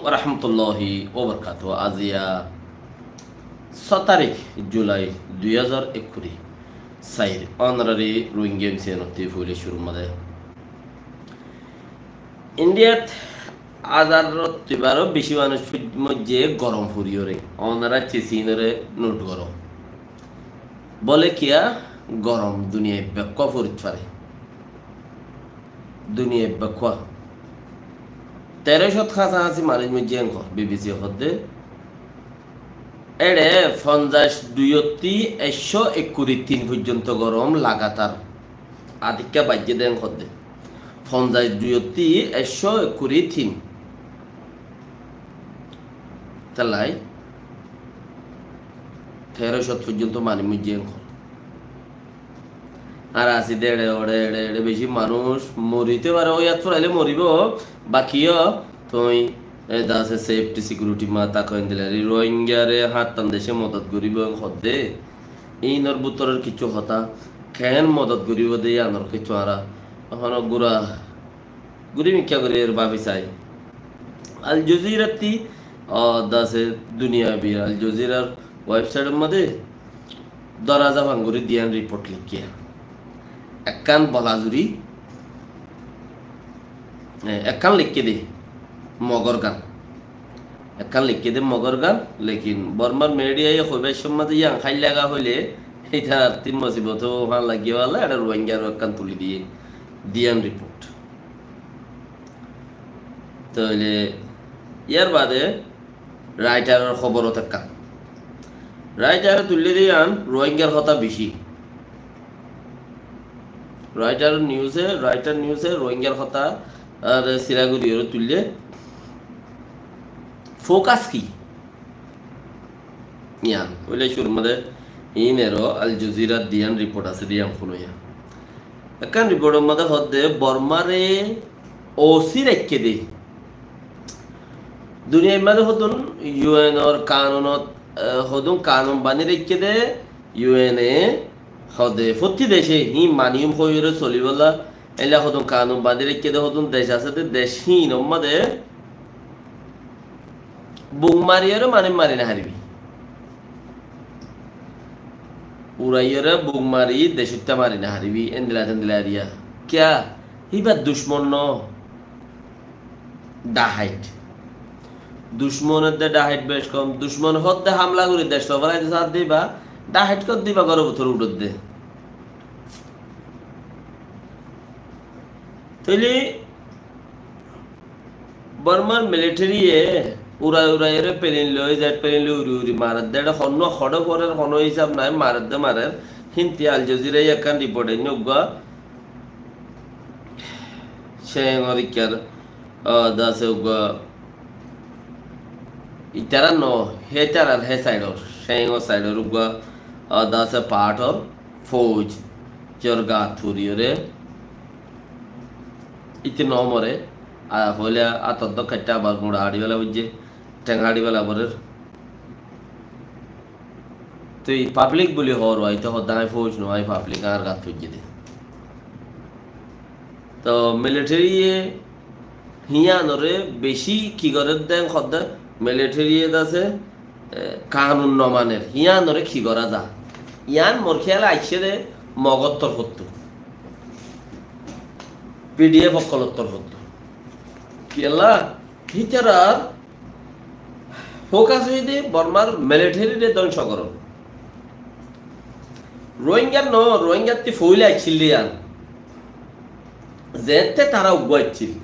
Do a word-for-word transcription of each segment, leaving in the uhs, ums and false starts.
warahmatulláhi wabarakátuhu. Aziya só tarík Julai dui házar ekkuri. Sair ónorari Rohingya M C N ottú foila cúrur mazé Indiyat házar ottú baró beci manúic moijjé gorom foriyóre. Ónora císinore not goró. Bóle kiyá gorom duniyait bekkúa forit fare. Duniyait bekkúa. Teró cót háñsaháñsi manúic moijjé en hoór, B B C hoódde. Éçe fonzaic dui ottí ekcó ekkuri tin foijjonto gorom lagatar. Atikká baijjé de en hoódde. Fonzaic dui ottí ekcó ekkuri tin. Tellai teró cót foijjonto manúic moijjé en hoór. Ar así de eçe oçe, eçe eçe beci manúic morité fare, ó yat furaile moribó, baki yó tuñí, e, dase safety security ma táko endilla. Rohingyare háñttan dece modot goribó en hoódde. Inor bútoror kessú hotá, keén modot goribó de iyanor kessú añára hono gura guri mikká guri er báfi sai. Al Jazeera ttí, ó, dase duniya bir Al Jazeera r website or mazé doraza fanguri diyan report likké. Ekkán bolazuri, e, ekkán likké de Mogor gan. Ekkán likké de Mogor gan, lekin Bormar media ye hoibar somot mazé iyan háilla ga hoile, itarar tin mosibot ó fán lagiyé balla, eçe Rohingyar ekkán tuli diye, diyan report. Tóile yar bade Reuters or hóbor ot ekkán. Reuters e tuille de iyan Rohingyar hotá beci. Reuters news e, Reuters news e Rohingyar hotá ar sira gori ore tuille. Focus ki? Iyan, óile cúrur mazé inor Al Jazeera diyan report asé de iyan fúno iyan. Ekkán report or mazé hoódde Bormare O C raikké de. Duniyar mazé hodún U N or kanunot, e, hodún kanun bani raikké de, U N e hoódde fottí dece híin maniyum hoiyóre solibolla, eilla hodún kanun bani raikké de, hodún dec asé de, dec híinor mazé buk mariyóre manúic mari no faribi. Uraiyóre buk mari decittá mari no faribi, endilla tendilla eriya. Kiyá? Híba ducmon no, dahait. Ducmon edde dahait bec kom. Ducmon hoódde hamla gori dec loi felaito saádde, híba dahait hoódde híba góror bútore uçódde. Tóile Bormar military ye urai urai ere plane loi, jet plane loi uri uri marer de, eçe honno hoçé forer hono hísab nai, marer de marer. Hínti Al Jazeera ye ekkán report ainné uggúa Cengor ikkar, ah, dase uggúa itarar no, hé tarar hé side or, Cengor side or uggúa, ah, dase part or fouj, jor gat furiyore, ite no more, a, hoile ator dok katta abar gura açi bela bujje, teng açi bela borer. Tui public buli hoór, ite hoódde añí fouj no, añí public, añár gat foijje de. To military ye híyanore beci ki gorer de hoódde, military ye dase, e, kanun no maner, híyanore ki gora za? Iyan mor kéyale aicce de Mogor torfottu, P D F okkolor torfottu. Kiyólla? Hítarar focus óiye de Bormar military re dóngco gorón. Rohingya no, Rohingyattú foóila accíl de yián. Zeéñtte tará uggúa accíl.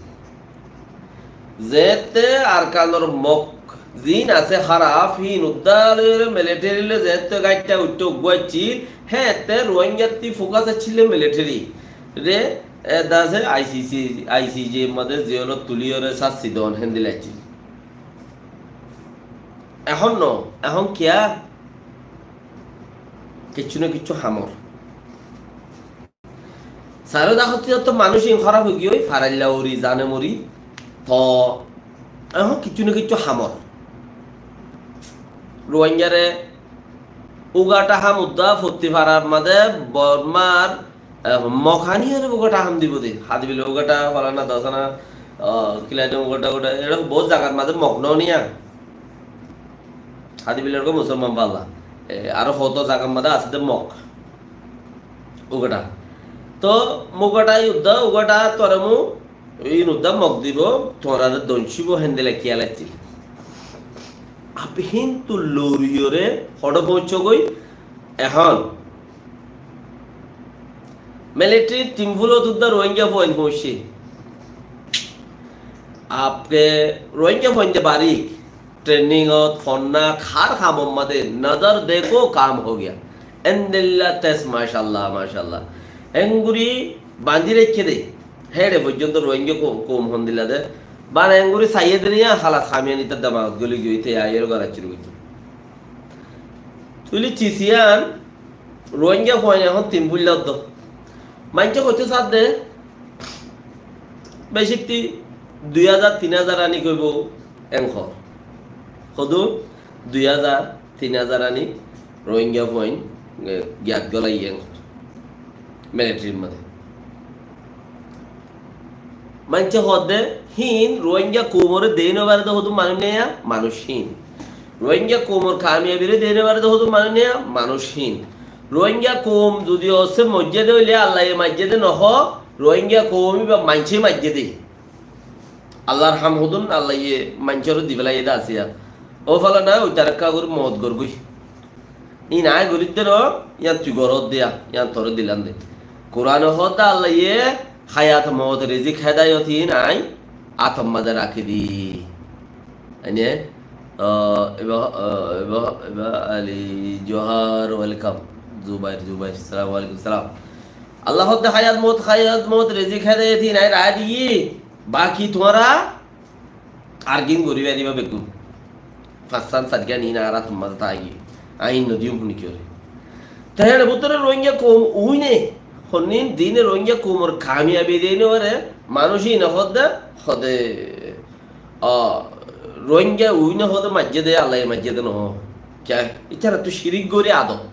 Zeéñtte Arkanor mok ziín asé háraf, híin uddá loiyóre military loi zeéñtte gáitta uittó uggúa accíl, héeñtte Rohingyattú focus accíl de military re, e, dase I C C, I C J mazé ziyólot tulíyore sássi doón héndilla accíl. Ehón no, ehón kiyá? Kiccú no kiccú hamor. Sairó dahottí otto manúic in hóraf óigiyoi, farailla uri, zane mori. To, ehón kiccú no kiccú hamor. Rohingyare ugaṭa ham uddá fottí farar mazé Bormar, e, mok haniyore ugaṭa ham dibo de. Hadi bile ugaṭa, falana, dosana, Ó, Kilaidong gotta gotta, eçé bout zagar mazé Mok no niya. Hadi bilar ko Musolman balla. E, aró hoto zagar mazé asé de Mok. Ugotta. To, Mugotta yudda, ugotta tore mu, in udda Mok dibo, torare doncibo, hendilla kiyal accíl. Ab hintu loriyore, hoçé foóñiccó goi, ehón. Military team fulot udda Rohingya fuain foóñicce. Apke Rohingya fuain de barik, training ot, fonnat, hár hamot mazé, nazar dekho, kam ho gaya. Endilla tes, mashallah, mashallah. Enguri bandi raikké de, héçe foijjonto Rohingya ko-, koum hondilla de. Bana enguri saiyé de niya, halas hamiyan itar demagot goli giyói, te aiyóre gorat cúru goijjé. Tuile cisiyan, Rohingya fuain ehón tin fuilla uddo. Maincé hoitó sadde, becitti dui házar, tin házar aní koibo, en hoó. Hodún dui házar, tin házar aní Rohingya fuain, e, giyat golaiye en hoó. Militaryr mazé. Maincé hoódde híin Rohingya koumoré dei no fare de hodún manúic naiya, manúic híin. Rohingya koumor kamiyabiré dei no fare de hodún manúic naiya, manúic híin. Rohingya koum zodi ossé moijjé de óile Allaye maijjé de no hoó, Rohingya koum íba maincé maijjé de. Allar ham hodún Allaye maincóre di félaiye de asé ya. Ó félana, oi tarakka gorí moot gorgói. Íin aññí gorídde no, yían tui goródde ya, yían toré dilam de. Kurane hoódde Allaye hayat moot rizik hedayot íin aññí átor mazé rakí di. Aine, ah, eba, ah, eba, eba Ali Johar, welcome. Zubair, Zubair, salamu alaikum, salam. Allah hoódde hayat moot, hayat moot rizik hedayot íin aññí rakí di. Baki tuáñra argin gorí faribá beggún. Fañsán sairgán íin añára tuáñr mazé táki. Aññí no diyum fúni kiyóre. Te héçe bútore Rohingya koum uine, honnin dine Rohingya koumor kamiyabi dei no fare, manúic íine hoódde, hoódde, a, Rohingya uine hoódde maijjé de, Allaye maijjé de no hoó. Kiyá? Ítara tu cirik gorí adot.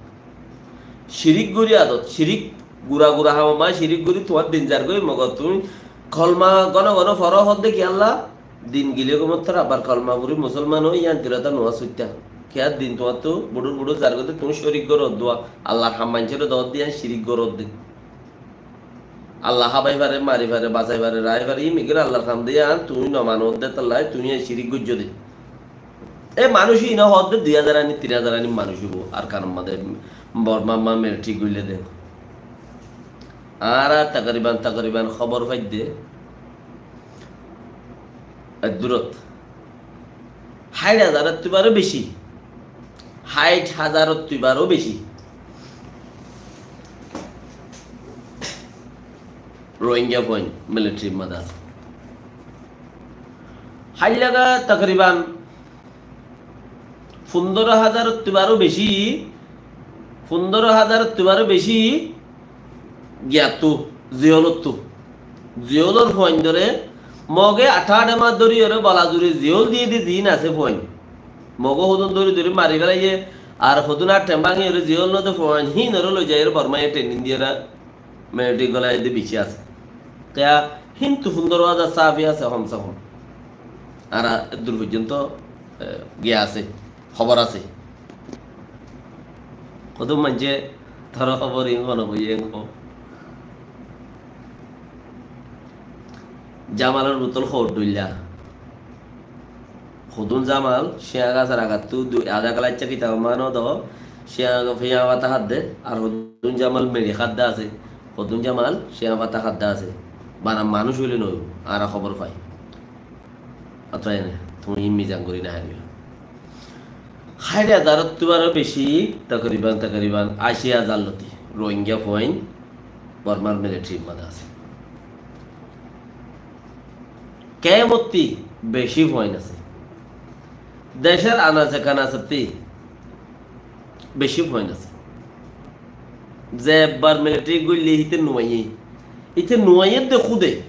Cirik gorí adot, cirik gura gura ham, amma cirik gorí tuáñr din zargói, mogor tuñí kolma gono gono foró hoódde kiyólla, din gile gomottor abar kolma fori musolman ói, yían tirata nuwa suitta. Kiyá din tuáñttu buçur buçur zargói de tuñí cirik goródde, Allar ham maincóre doódde yían cirik goródde. Allah hábai fare, mari fare, basai fare, raái fare, íin beggún Allar ham de yían, tuñí no manódde tolla, tuñí yían cirik goijjó de. E manúic íine hoódde dui házar aní, tin házar aní manúic óibo, Arkanor mazé Bormar mazé military goille de. Añára takriban, takriban hóbor faidde eddurot háit házarottu baró beci, háit házarottu baró beci Rohingya fuain militaryr mazé asé. Háit laga takriban fundoro házarottu baró beci, fundoro házarottu baró beci giyattu, ziyolottu. Ziyolor fuaindore Moge aṭá aṭá mas dóriyore bola zuri ziyol diyé de ziín asé fuain. Moge hodún dóri dóri mari félaiye, ar hodún aṭṭem báñgiyore ziyol no de fuain, híinore loi zaiyore Bormaye training diyore military golai de beci asé. Kiyá, híntu fundoro házar sáfi asé, hom se hom. Añára eddur foijjonto, e, giya asé, hóbor asé. Hodún maincé tor hóbor iín hono boi iín ho. Jamalor butol hour dhoilla. Hodún Jamal, cíañ gasor agattú dui, adá kalaicca kitab mano do, cíañ, cíañ fata hádde, ar hodún Jamal meçi hádde asé, hodún Jamal cíañ fata hádde asé. Bana manúic óile no óibo, añára hóbor fai. Atá ene, tuñí mizan gorí no fariba. Háit házarottu baró beci, takriban, takriban aci házar loti Rohingya fuain Bormar militaryr mazé asé. Kempottí beci fuain asé. Decor anase kanasottí beci fuain asé. Ze ebbar military goille híte nuaiye. Híte nuaiye de kúde.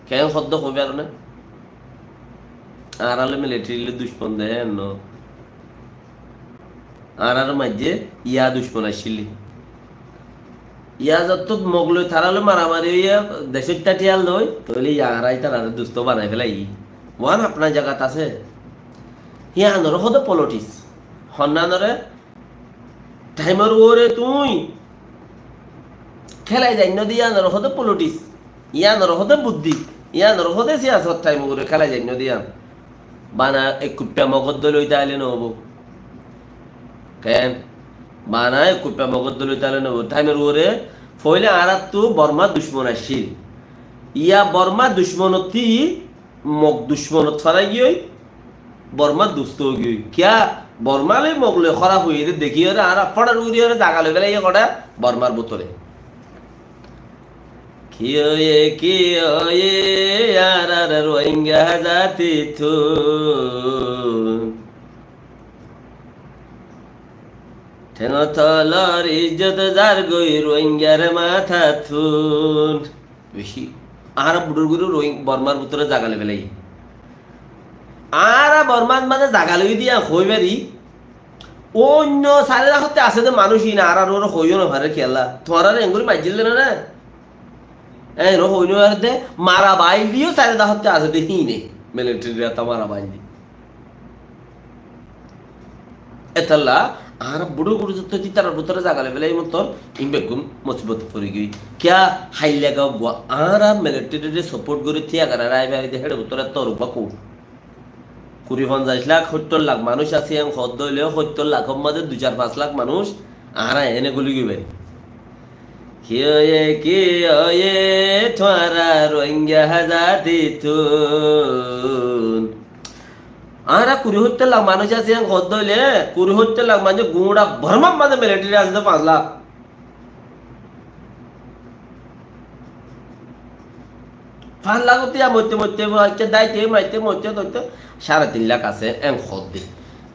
Ken hodde hoi faro na? Añárar loi military loi ducmon de héen no. Añárar maijje ya ducmon accíl. Yá zottót Mog loi tará loi maramari óiye, decót tiyá loi, tóile yá añára ítarare dustó banai félaiyi. Uán afná zagat asé. Yíanoré hoóde politics. Honnánoré thaimor uore tuñí kélai zainno de yíanoré hoóde politics. Yíanoré hoóde buddí. Yíanoré hoóde siyasot thaimor uore kélai zainno de yían. Bana ek kuppá Mogor dóilla ói táile noóibo. Ken? Bana ek kuppá Mogor dóilla ói táile noóibo. Thaimor uore foóila añáráttu Bormá ducmon accíl. Yá Bormá ducmonottí Mog ducmonot farai giyói, Bormá dustó ói giyói. Kiyá? Bormá loi Mog loi hóraf óiye de dekíyore añára fóçar uçíyore zaga loi félaiye hoçé Bormár bútore. Ki óiye, ki óiye, añárar Rohingya zatittún. Théngor tolor izzot zargoi Rohingyar mathattún. Beci. Añára buçur gori Rohing-, Bormár bútore zaga loi félaiye. Añára Bormár mazé zaga loi de yían hoi fari. Oinno sairó dahotte asé de manúic ín añárar uore hoiyó no fare kiyólla. Tuáñrare engori maijjíl de na? Eñgori hoi no fare de, mara bail diyó sairó dahotte asé de híne. Militari reta mara bail di. Etolla, añára buçur gori zottót ítarar bútore zaga loi félaiyi mottor, ín beggún musibot fori giyói. Kiyá hailla ga gua, añára militarire support gori tiya gara rai fari de héçe bútore tor uggwá ku. Kuri fonzaic lak, hóttor lak manúic asé, en hoódde óile hóttor lakor mazé dui, sair, fañs lak manúic añára ene guli goi fari. Ki óiye, ki óiye, tuáñra Rohingya zatittún. Añára kuri hóttor lak manúic asé, en hoódde óile kuri hóttor lak manúic guñça Bormár mazé militari asé de fañs lak. Fañs lak tiya moitte moitte, ecce daite maite moitte moitte sáre tin lak asé, en hoódde.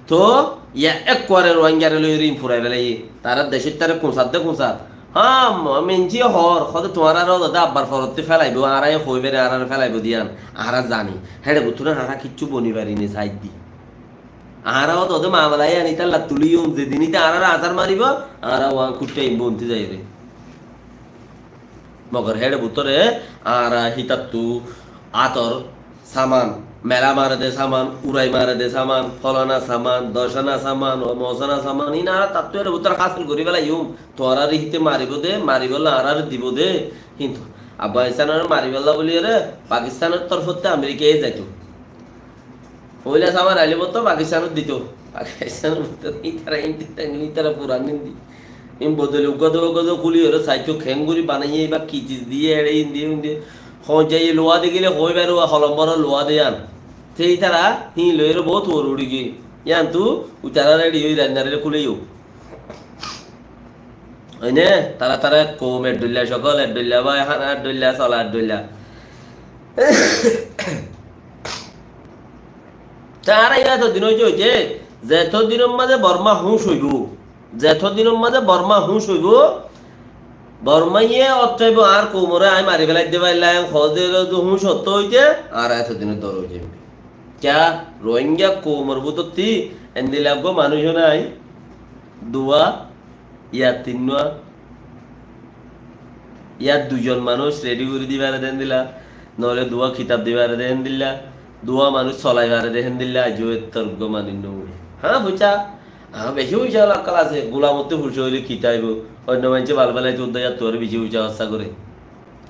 Toh, yá ekkuare Rohingyare loi rin furai félaiye. Tará decót tará kuñsat de kuñsat. Há, mo-, minci hoór, hoóde tuáñrare hoóde abbar forottí félaibo, añára e hoi fari, añárare félaibo de yían. Añára zani. Héçe bútore añára kiccú boni fari ni saiddi. Añára ót óde mamela yían ítalla tuliyum, zedin íte añáráre azar maribo, añára uán kuttá imbo untí zaiyóre. Mogor héçe bútore añára hítattu átor saman, mela mare de saman, urai mare de saman, folana saman, docana saman, o mosana saman, ín añára tattu héçe bútore hásil gorí felaiyum. Tuáñráre híte maribo de, maribólla añáráre dibo de, kintu Afganistanore maribólla buliyóre Pakistanor torfóttu Amerikaye zaito. Foila saman aile bótto Pakistanot dito. Pakistanor bútore ítara indi tangil, ítara furan indi. Ín bodoli uggwá dó uggwá dó kúliyóre saito, keéngorí banaiye, íba ki ciz diyé, eçé indi undi. Hoóñjaye luwa degíle hoóibar uwa holom bóro luwa de yían. Te ítara híin loiyóre boóut uore uçí giyé. Yíantu ítara reçi ói rainna re kúliyó. Óine, tara tara ek koum, ek dhoilla cokol, ek dhoilla bái, hána ek dhoilla, sola ek dhoilla. Te añára iba eto din óiye óiye, zeto dinor mazé Borma húñc óibo, zeto dinor mazé Borma húñc óibo, Bormaye otto aibo añár koumoré añí mari félai de failla, en hoó de húñc otto óite, añára eto dinor dor óiye. Kiyá Rohingya koumor bútotti endilla eggúa manúic ó nái, duwa ya tinnúa, ya duizon manúic redi gorí di fare de héndilla, noóile duwa kitab di fare de héndilla, duwa manúic solai fare de héndilla, aijjó ettór eggúa manúic no uçé. Hañ, fuiccá, añár beci fuiccá ókkol asé, gulamottú fuiccá óile ki táibo, oinno maincé bal felaito uddá, yáttu aró beci fuiccá hossá goré.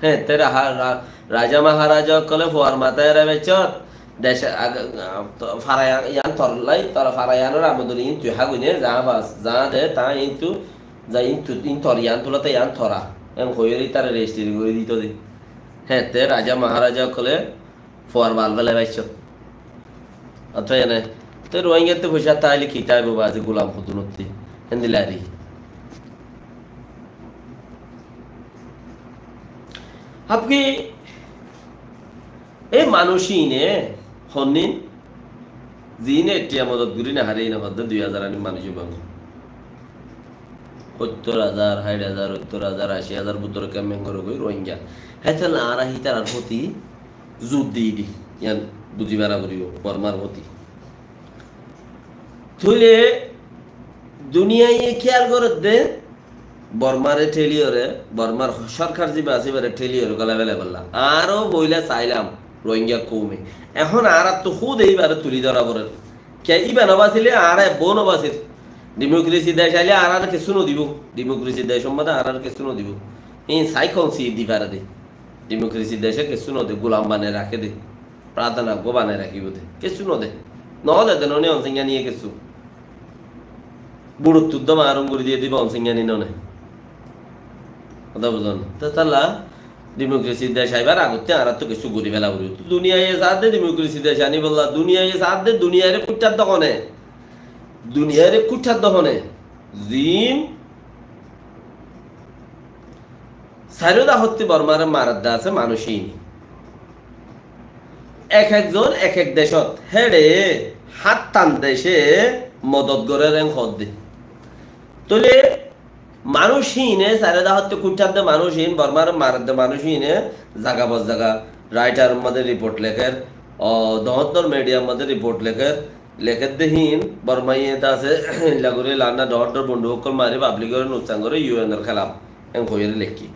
Hé, te ra-, ha-, ra-, raja maharaja ókkole fuar matá erai baiccót, dece ag-, a, to-, fara yián, yián torlai, tora fara yiánor amodori ín tui hágoine, zaá fas, zaá de, taá ín tu, za ín tu, ín tor yián tulá, te yián tora. En hoiyóre ítare rejistri gorí dito de. Hé, te raja maharaja ókkole fuar bal félai baiccót. Atta ene, te Rohingyatte foicá táile ki táibo baade gulam hodúnotte. Héndilla ari. Hábki, e manúic íne, honnín, ziíne ettiya modot gorí naháre íne hoddé dui házar aní manúic óibo. Óttor házar, háit házar, óttor házar, ací házar bútore kemmen goré goi Rohingya. Hétolla añára hítarar foti zur diyí di, yián buzi fara foribó, Bormar foti. Tóile duniyaiye kiyal gorédde, Bormare theliyore, Bormar sorkar ziba asé ibare theliyore gola félaibolla. Añára foila sailam Rohingya koume. Ehón añárattú húde ibare tuli dóra forer. Kiyá iba no basile añára ebbó no basir. Dimokrasi dec aile añárare kessú no dibo. Dimokrasi decor modde añárare kessú no dibo. Hín sai hon si di fare de. Dimokrasi dece kessú no de, gulam banai raké de. Pradhan aggúa banai rakíbo de. Kessú no de. No de de no ne Onsingyaniye kessú. Buçottú dó marum gorí diye dibo Onsingyani no ne. Hotá buzón? Te talla dimokrasi dec aibar agottí añárattú kessú gorí fela foribo. Duniyaye saádde dimokrasi dec aníbolla, duniyaye saádde duniyaire kuiththádde hone. Duniyaire kuiththádde hone. Ziín sairó dahottí Bormare maredde asé manúic híine. Ek ek zon ek ek decót, héçe háñttan dece modot gorér en hoódde. Tóile manúic híine, sairó dahottí kuiththádde manúic híin, Bormare maredde manúic híine, zaga bor zaga, raitar modde riport lekér, o, dohóñr dohóñr midiyar modde riport lekér, lekédde híin, Bormaye ta asé, illa gorí lanna dohóñr dohóñr bonduk ókkol mari, pablikore nuksan goré, yu en or kélaf, en hoiyóre lekí.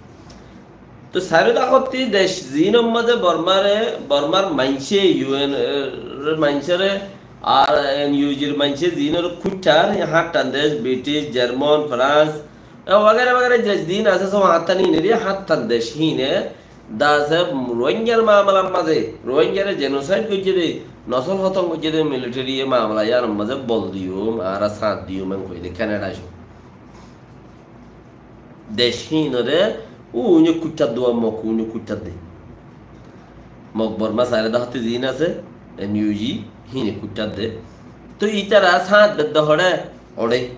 Tóu sairó dahottí dec ziínor mazé Bormare, Bormar maincé, yu en or maincóre, ar en yu jir maincé ziínore kuiththár, háñttan dec, British, German, France, e wagera wagera dec ziín asé, só háñttan híinore, háñttan dec híine, da asé Rohingyar mamalar mazé, Rohingyare genocide goijjé dé, nosol hótom goijjé dé military ye mamala yíanor mazé bol diyum, añára sáñt diyum, en hoiyé dé Canada co. Dec híinore uñí kuiththádde, Mog uñí kuiththádde. Mog Borma sairó dahottí ziín asé, N U G, híine kuiththádde. Tóu ítara sáñt dedde hoçé, hoçé.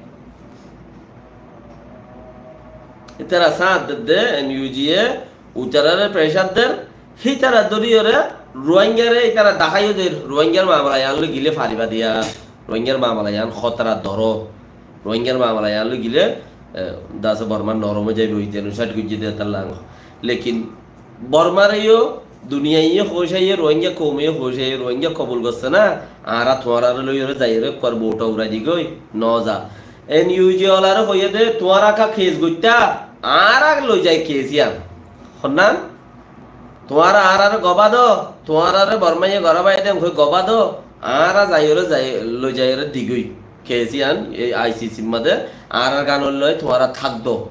Ítara sáñt dedde N U G ye, ítarare pressure der, hítara dóriyore Rohingyare ítara daháiyo der, Rohingyar mamala yían loi gilé fariba diya, Rohingyar mamala yían hótara dóro, Rohingyar mamala yían loi gilé, e, da asé Bormar norom ói zaibo, genocide goijjé dé talla. Lekin Bormare yó, duniyaiye hoói saiye, Rohingya koume yó hoói saiye, Rohingya kobul gossé na, añára tuáñrare loiyore zaiyore ekkuar bout urai digói, no za. N U G olare hoiyé dé, tuáñra ka case goittá, añára loi zai case yían. Honnán? Tuáñra añárare gobá do, tuáñrare Bormaye gorá baiyé dé, hoi gobá do, añára zaiyore zai, loi zaiyore digói. Case yían, ei I C C r mazé, añárar ganor loi tuáñra thák do.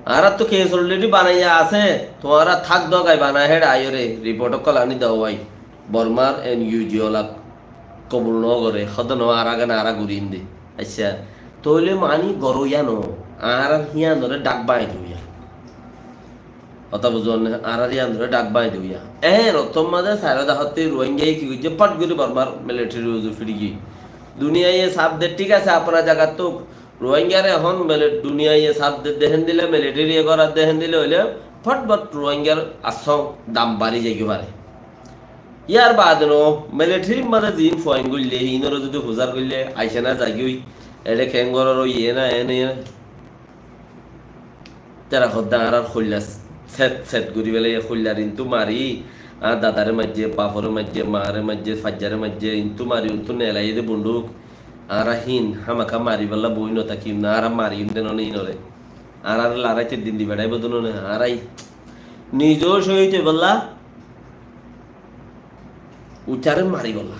Añárattú case already banaiya asé, tuáñra thák do gai bana héçe aiyóre, report ókkol aní do wai. Bormar N U G olak kobul no goré, hoó dé no, añára gán añára gorim dé. Accá, tóile mani goró yían no, añárar híyanore dhák báñgi diyum yá. Hotá buzón né? Añárar híyanore dhák báñgi diyum yá. Ehón ottór mazé sairó dahottí Rohingya ye ki goijjé, fot gorí Bormar military uzu firi giyói. Duniyaiye saf der, thík asé, apnar zagat tóu Rohingyare ehón mili-, duniyaiye saf de-, dehén dile, military ye gorar dehén dile óile, fotfot Rohingyar asó dam bari zaigói fare. Yar baade no, military r mazé ziín fuain goille, híinore zodi fusar goille, aicá na zaigói, eçe keén gorór, óiye na, ene, ene. Tera hoddé añárar hoilla set, set gorí félaiye, hoillar intú mari, añár dadare maijjé, bafore maijjé, maare maijjé, faijjare maijjé, intú mari, untú nelaiyé de bonduk. Añára híin hámaka maribálla boói no tákiyum né, añára mariyum de no né híinore. Añárare laraite din di beçaibó de no né, añára í nize cóhid óibolla, uitare maribálla.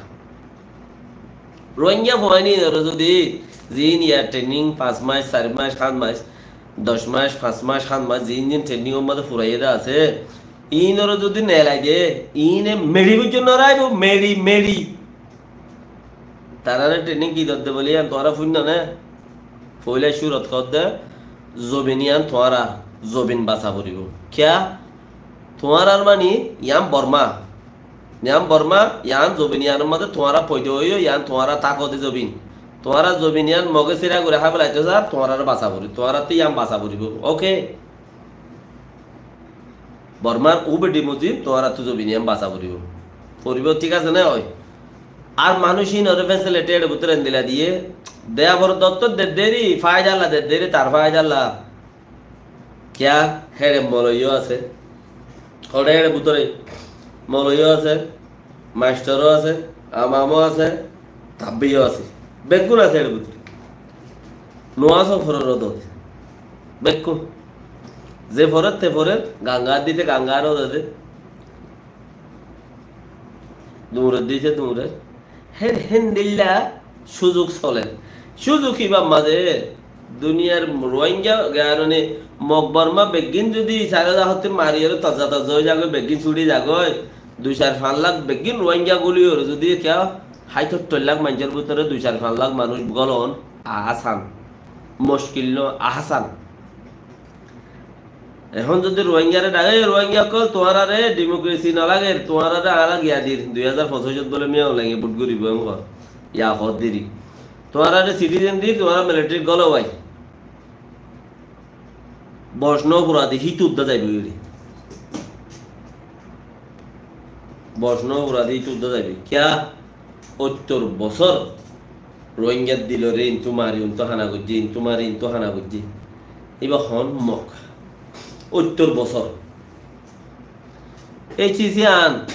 Rohingya fuain híinore zodi ziín yar training fañs mac, sair mac, háñt mac, doc mac, fañs mac, háñt mac, ziín ziín training or mazé furaiyé de asé, híinore zodi nelai de, híine meçi foijjonto no raibó, meçi, meçi. Tarare training ki dodde bóli yián tuáñra fúinno né? Foila cúrot hoódde, zobin yián tuáñra, zobin basa foribó. Kiyá? Tuáñrar mani yián Borma. Yián Borma, yián zobin yiánor mazé tuáñra foida óiyo, yián tuáñra táko de zobin. Tuáñra zobin yián Moge sira gorí hái felaito sar, tuáñrare basa foribó. Tuáñrattú yián basa foribó. Oke? Bormar ubedi muzim tuáñrattú zobin yián basa foribó. Foribó, thík asé né? Ói. Ar manúic híinore facility eçe bútore endilla diyé. Deya foredde ottót dedde eri, faidalla dedde eri, tar faidalla. Kiyá? Héçe moloi yó asé. Hoçé héçe bútore? Moloi yó asé. Mastor ó asé, amam ó asé, tabbi ó asé. Beggún asé ér bútore. Nuwás ó foror ó dóde. Bekkún. Ze forer te forer, gangar dite gangar ó de. Duñrer dite duñrer. Hen, hendilla cúzuk soler. Cúzuk ibar mazé duniyar Ruáingga, giyarone Mog Borma beggín zudi sare dahótte mariyóre tozza tozza ói zagói, beggín súçi zagói, dui sair fañs lak beggín Ruáingga góliyóre zudi kiya háit sóttor lak maincór bútore dui sair fañs lak manúic gólon asan. Muckil no, asan. Ehón zodi Ruáinggare dhake, "Ei Ruáingga ókkol, tuáñrare dhimokresi no lager, tuáñrare añára giya dir, dui házar foñsícot bóle Min Aung Hlainge bút goribo," en hoór. Ya hoór deri. "Tuáñrare sitizen dir, tuáñra militarit gólo bái." Boc no fura de híte uddá zaibói. Boc no fura de híte uddá zaibói. Kiya? Óttor bosór Ruáinggar dilore intú mari, untú hána goijjé, intú mari, intú hána goijjé. Íba hoón Mog. Óttor bosór. Ei ciz yían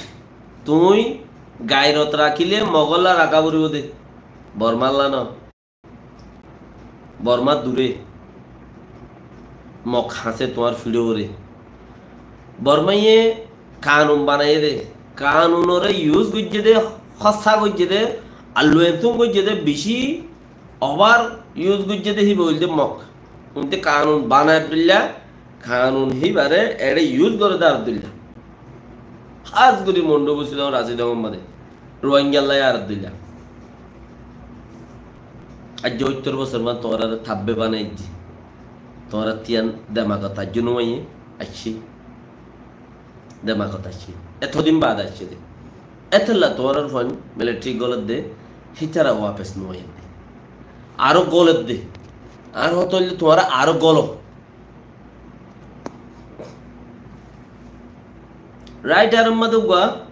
tuñí gairot rakíle Mogolla raká foribó de. Bormalla no. Bormar dure. Mog hañsé tuáñr fiçóre. Bormaye kanun banaiyé de, kanunore yus goijjé de, hóssa goijjé de, alluentún goijjé de, bicí obar yus goijjé de, híba óilde Mog. Ínte kanun banaibólla, kanun híbare eçé yus goré de ar dóilla. Hás gorí Mondu Busidong, Rasidong or mazé. Ruáinggalla ar dóilla. Aijja óttor bosór man tuáñrare tabbe banaijjé. Tuáñrattú yían demagot aijjó no aiyé, aiccé. Demagot aiccé. Etodin baade aiccé de. Etolla tuáñrar fuain militari góler de, hítara wapes no aiyér de. Aró góler de. Ar hotá óilde tuáñra aró gólo. Raitar or mazé uggúa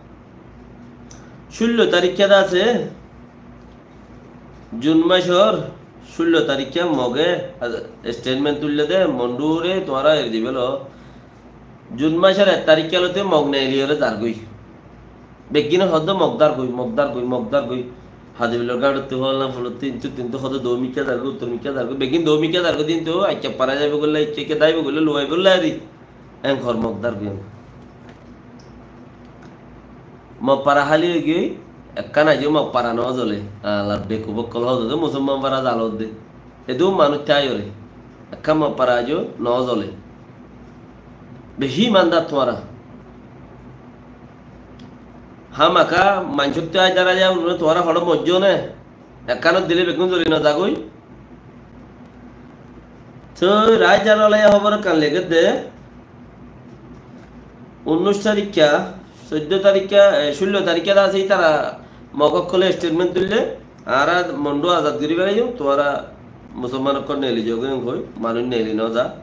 cúllo tarikká de asé, Jun masór cúllo tarikká Moge, a, estetment tuille de, Mondure tuáñra eri dibélo. Jun masór ek tarikká lóti Mog neeliyóre zargói. Beggíne hoódde Mog dargói, Mog dargói, Mog dargói. Hadibilor gáñçottú, fólana fúlottú, intú tintú hoódde dóu mikká zargói, uttor mikká zargói. Beggín dóu mikká zargói de intú, aiccá, para zaibou goillá, aiccá, aiccá, daibou goillá, luwaibólla eri. Enkor Mog dargói. Mog fara háli óigiyoi, ekkán aijjó Mog fara no zole. Alar bekuf ókkol hoódde, Musolman fara zalodde. Edún manúic táiyore. Ekkán Mog fara aijjó no zole. Bicí imandar tuáñra. Hámaka maincóttu aidar aidar tuáñra hoçé moijjó né? Ekkánot dile beggún zoli no zagói. Toi Raitar olaiya hóbor ekkán lekédde. Unnúic tarikká, soiddó tarikká, e, cúllo tarikká de asé, ítara Mog ókkole estetment tuille. Añára Mondu azad gorí felaiyum, tuáñra Musolman ókkol neeli zogói, en hoi, manúic neeli no za.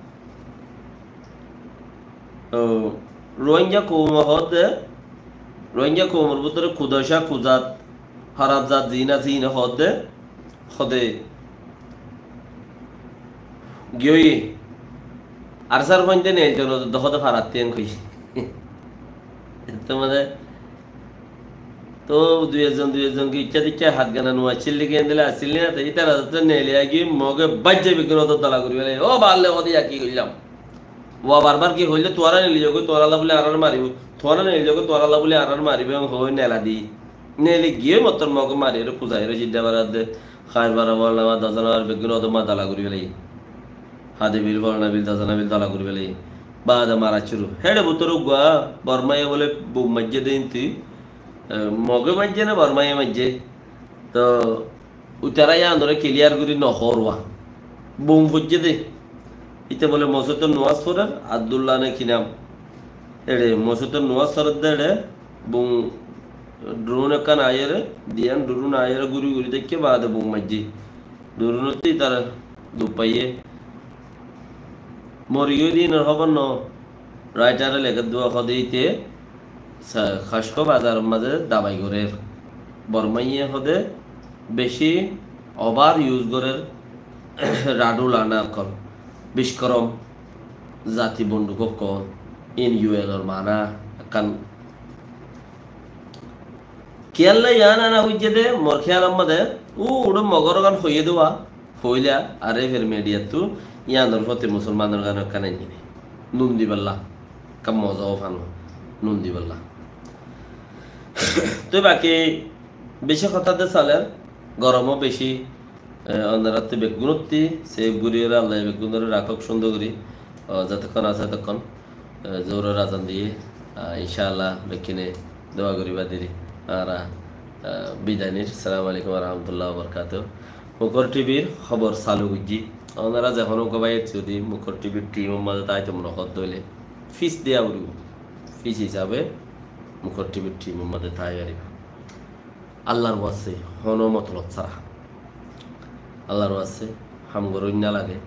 Ó, Ruáingga koum hoódde, Ruáingga koumor bútore kudacá, kuzat, hóraf zat ziín asé, iíne hoódde, hóde giyói, ar sár fuainde neelito no de, hóde farattí en hoi. Ettór mazé Toóu dui ezzon dui ezzon ki icca dikka hát gana nuwa accíl dé ki endilla accíl né, te ítara zotó neeli aigiyói Moge baijja beggún ottót dola gorí félaiye. Ó balle hoó de yá ki goillám? Wa barbar ki hoilde tuáñra neeli zogói, tuáñralla bóli añáre maribó, tuáñra neeli zogói, tuáñralla bóli añáre maribó, en hoói neela di. Neeli giyói mottor Moge mariyóre kuzaiyóre cidda barat de, Kair bara, Bolna bara, Dozana bara beggún ottót ma dola gorí félaiye. Hadi bil, Bolna bil, Dozana bil dola gorí félaiye. Baade mara cúru. Héçe bútore uggúa Bormaye bóle bum maijjé de intú, e, Moge maijjé né Bormaye maijjé? Toóu ítara yíanoré kiliyar gorí no hoór uá. Bum foijjé de. Íte bóle mosóitor nuwas forer, Abdulla né ki nam. Héçe mosóitor nuwas forer de héçe bum, drun ekkán aiyóre, diyan drun aiyóre gúri gúri deikké baade bum maijjé. Durunottú ítara duk faiyé. Mori giyói de inor hóbor no. Raitare lekédde uá hoó de íte sa-, Kaskó bazaror mazé dabai gorér. Bormaye hoó de beci obar yus gorér radhul ana ókkol. Bickorom zati bonduk ókkol. Iín yu enor mana ekkán Kiyólla yián ana foijjé dé, mor kéyalor modé, uçé Mogor gán hoiyé dé uá, foóila, ar efer midiyattú, Yíanor foti musolmanor gán ekkán ainní. Nun dibálla. Ekkán moza ó fano. Nun dibálla. Toi baki beci hotá de saler, gorom ó beci, e, onorattú beggúnottú, se guriyóre Allah beggúnore rakók cúndor gorí, o, zotokkón asé tokkón, e, Zohoror azan diyé, a, incá Allah bekkúne dua goríba deri, añára, e, bidai nir. Assalamu alaikum wa rahmatullahi wa barakatuhu. Mukor T V r hóbor salu goijjí. Onora zehón uggwá báiye zodi Mukor T V r team or mazé táito mone hoó de óile, fees diya foribo. Fees hísabe Mukor T V r team or mazé tái faribá. Allar waste, hono motolob sára. Allar waste ham goróinna lage.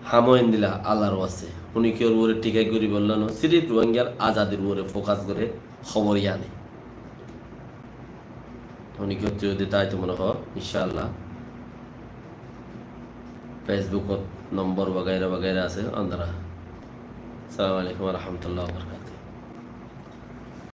Ham ó endilla Allar waste. Hone kiyór uore thíkai goríbolla no, sirif Ruáingar azadir uore focus goré hóbor yían. Hone kiyór zodi táito mone hoó, incá Allah, Facebook ot nombor wagaira wagaira asé, onora. Assalamu alaikum wa rahmatullahi wa barakatuhu.